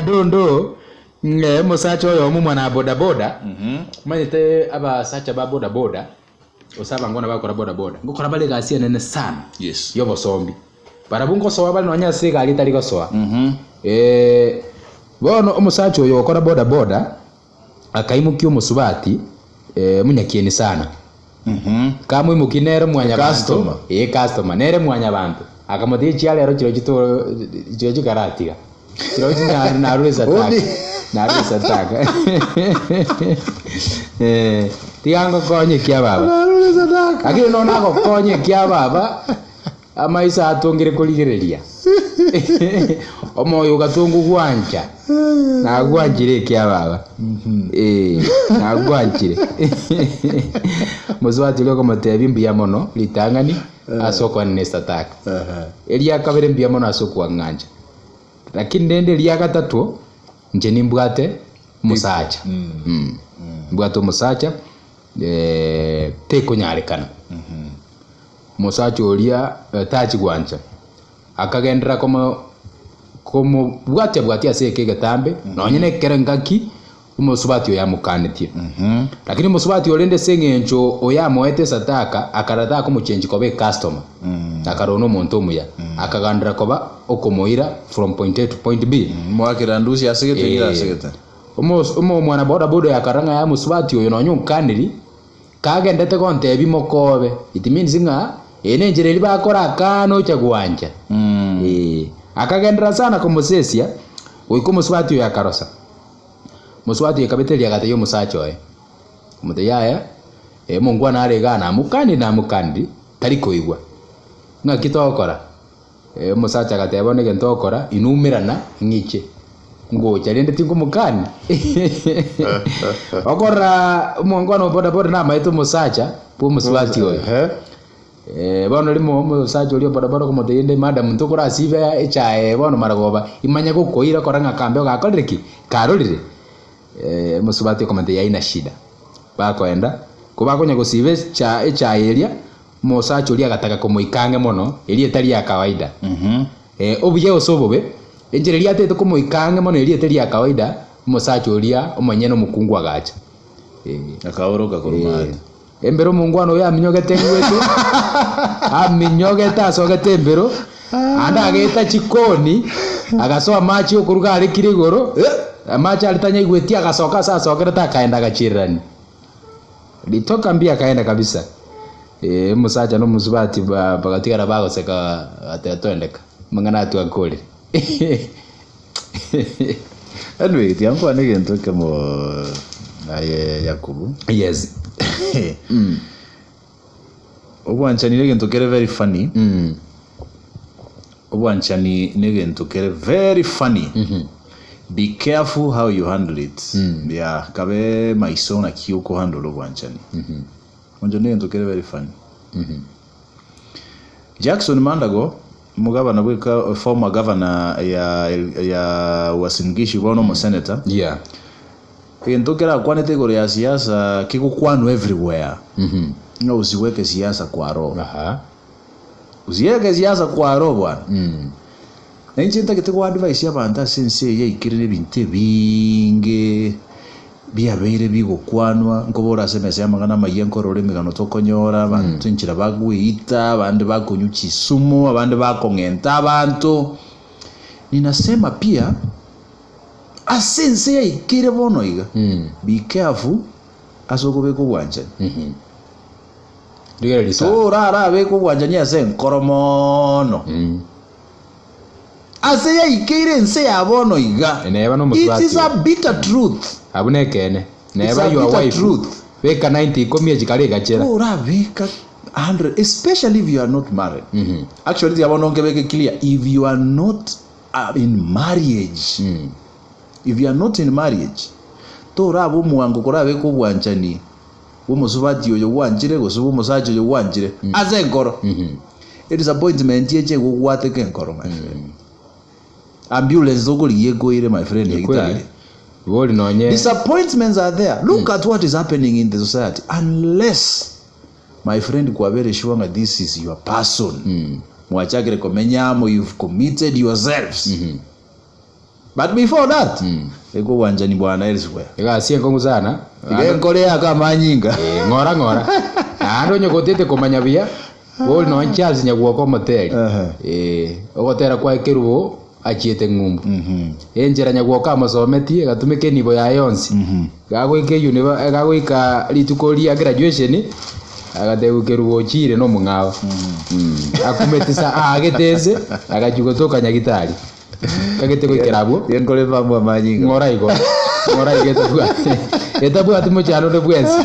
Adondo, ng'e omosacha oyomo omwana bodaboda, omanyete abasacha ba bodaboda, gose abangwana bagokora bodaboda, ngokora bare egasi enene sana Yes. ya obosombi. Barabwo ngosoa bare nonya ase egari etari gosoa. Bono omosacha oyo ogokora bodaboda, akaimokia omosubati omonyakieni sana. Kamoimokia nere mwanyabanto, Customer. ee customer, nere mwanyabanto. Akamotebia chia rero chirochio to chirochio chikaratiga. Chirochio na narure esataka. Undi. Narure esataka. Eh, tiga ngokonye ekia baba. Narure sadaka. Lakini nonya nagokonya ekia baba, amaiso atongire korigereria. Omoyo ogatongwa gwancha. Nagwanchire ekia baba. Eh, nagwanchire. Mosubati oria okomotebia mbuya mono ritang'ani ase okoenena esataka. Eria kabere mbuya mono ase okoang'ancha. Lakini rende eria gatato, inche nimbwate omosacha. Mm. Mbwate omosacha, tekonyarekana. Omosacha oria tachi gwancha, akagenderera komo komobwatia bwatia ase eke egetambe, nonye na ekero engaki omosubati oyo amokanetie. Lakini omosubati oyo rende ase eng'encho oyo amoete esataka, akarora takomochengi koba ecustomer, akarora na omonto omuya, akagenderera koba okomoira from point A to point B. Moakera ndusi asegete engire asegete. Omos omo omwana bodaboda oyo akarora ng'a yaya omosubati oyo nonye onkaniri, Kagendete gontebia mokobe, it means ng'a eye nenchera eria bakora akana ocha gwancha. Ee. Akagenderera sana komosesia, goika omosubati oyo akarosa. Omosubati oyo ekabetereria agatebia omosacha oye, okamotebia yaya, omongwana are igaa namokaniri namokaniri, tari koigwa, ng'aki togokora? Omosacha agateba, Bono egento ogokora, inwe umerana ng'iche, ngocha rende tinkomokania. Okorora omongwana o bodaboda namaete omosacha bwa omosubati oyo. Bono rimo omosacha oria o bodaboda okomotebia rende madam ntokorasibe echae eye bono marogoba, imanye gokoira kora ng'a kambe ogakorire ki? Karorire. Omosubati okomotebia haina shida. Bakoenda, kobakonya gosiba echa echae eria, Omosacha oria agataka komoika ang'e mono, eria etari ya kawaida. Obuya gose obobe, enchera eria atagete komoika ang'e mono eria etari ya kawaida, omosacha oria omonyene omokungu agacha. Akaoroka korwa maate. Embere omongwana oyo aminyogete eng'wete, aminyogete asogete embero, ande ageta chikoni, agasoa amache okoruga arekire igoro, amache aria tanyaigweti agasoka ase asokerete akaenda agachiererania. Ritoka mbuya akaenda kabisa. Ee, omosacha na omosubati ba- bagatigara bagoseka bagateba twendeka, amang'ana atwakorire. Anyway, tiga nkwane egento ekemo aye Yakobo. Yes. Obwanchani negento kere very funny. Obwanchani negento kere very funny. Be careful how you handle it. Yeah, kabe maiso naki okohandle obwanchani. Obwanchani negento kere very funny. Jackson Mandago, omogabana bweka former governor ya ya Uasin Gishu bono omosenator. Yeah. Egento kerakwanete igoro ya siasa kegokwanwa everywhere. Ng'a usiweke siasa kwa roho. Aha. Usiweke siasa kwa roho bwana. Na inche ntagete go advise abanto ase ense eye yaikire na ebinto ebinge biabeire bigokwanwa, nkobora ase emesa y'amang'ana amayia nkorora emegano tokonyora, abanto enchera bagoeita, abande bakonywa chisumu, abande bakong'enta abanto. Ninasema pia, ase ense yaikire bono iga, be careful ase okobeka obwanchani. Rigereria sana. Torarabeke obwanchani ase enkoro mono. Ase yaikeire ense ya bono iga. Neba nomosubati It is a bitter truth. Abwo nekeene. It's Neba a your bitter wife. truth. Beka 90 ikomi echikare egachera. Torabeka 100 especially if you are not married. Actually tiga bono nkebeke clear if you are not uh, in marriage. If you are not in marriage toraba omwango korabeke obwanchani bw'omosubati oyo gwanchire gose bw'omosacha oyo gwanchire ase enkoro. Edisappointment eche egogwateka enkoro my friend. Ambulance tokorigia ekoire my friend Ni kweli. nyagetari. Bori nonye Disappointments are there. Look at what is happening in the society. Unless my friend kwabere sure ng'a this is your person. Mwachakire komenya amo you've committed yourselves. But before that, eka obwanchani bwana elsewhere. Egasi enkong'u sana. Iga enkore yako amanyinga. Eh, ng'ora ng'ora. Naende onye gotete komanya buya, bori nonye Charles Nyagwoka omoteri. Ehe. Eh, ogotera kwaye Kerubo achiete ng'umbu. Enchera Nyagwoka amosometie, egatumeka enibo yaye yonsi. Gagoika euniva gagoika rituko ria graduation, agatebiwa Kerubo ochire na omong'ao. Akumete sa aagete ense, agachia gotoka nyagitari. Kagete goikera abwo. Iga nkore bambu amanyinga. Ng'ora igo. Ng'ora igo etabwati. Etabwati mochando onde bwensi.